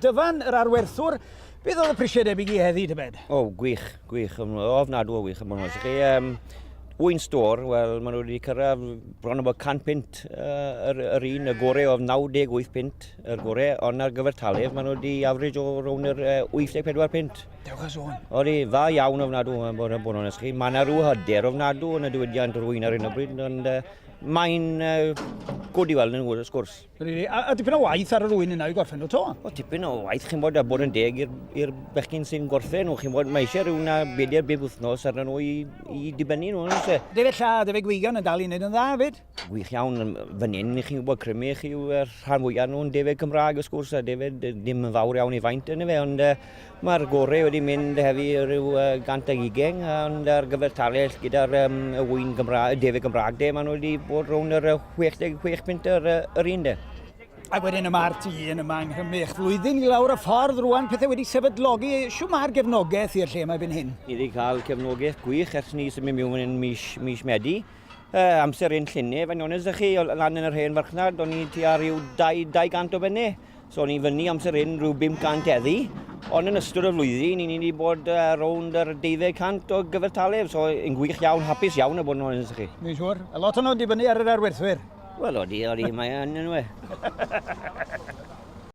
Dyfan, yr arwerthwr, beth oedd y prisiau debyg i heddi, tybed? O, gwych, gwych, ofnadw o wych, yn chi. Um, Wy'n stôr, wel, maen nhw wedi cyrraedd bron o bod 100 punt uh, yr, yr un, y gorau oedd 98 punt yr gorau, ond ar gyfer talef, maen nhw wedi average o rownd yr uh, 84 punt. Dewch a sôn. Odi, dda iawn ofnadw, yn bod yn bod yn onest chi. Mae yna rhyw hyder ofnadw yn y diwydiant rwy'n ar hyn o bryd, ond uh, mae'n uh, good i weld yn wrth sgwrs. Really? A, a dipyn o waith ar yr ŵyn yna i gorffen nhw to? O, tipyn o waith, chi'n bod, a bod yn deg i'r bechgyn sy'n gorffen nhw, chi'n bod, mae eisiau rhyw na bedair bib wythnos arnyn nhw i, i dibynnu nhw, yn e? Defe lla, defe gwygion yn dal i wneud yn dda hefyd? Gwych iawn, fan hyn, chi'n gwybod, Crymych yw rhan fwyaf nhw'n defaid Cymraeg, wrth gwrs, a defaid ddim yn fawr iawn i faint yn fe, ond uh, Mae'r gorau wedi mynd heddi rhyw 120, ond ar gyfer talell gyda'r um, y wyn Gymraeg, y defaid Gymraeg de, maen nhw wedi bod rownd yr 66 punt yr, yr un de. Ac wedyn y mae'r tŷ yn yma yng Nghymru, flwyddyn i lawr y ffordd rwan, pethau wedi sefydlogi. Shw mae'r gefnogaeth i'r lle yma erbyn hyn? Ni wedi cael cefnogaeth gwych ers ni symud mewn yn mis, mis Medi. Uh, amser un llunau, fe'n onest â chi, lan yn yr hen farchnad, o'n i tua rhyw 200 o bennau. So o'n i fyny amser hyn rhyw 500 heddi, ond yn ystod y flwyddyn, i ni wedi bod uh, rownd yr 200 o gyfartaledd, so yn gwych iawn, hapus iawn y bod yn onest chi. Fi'n siŵr. A lot o'n nhw'n dibynnu ar yr arwerthwyr. Wel, odi, odi, mae yn yn we.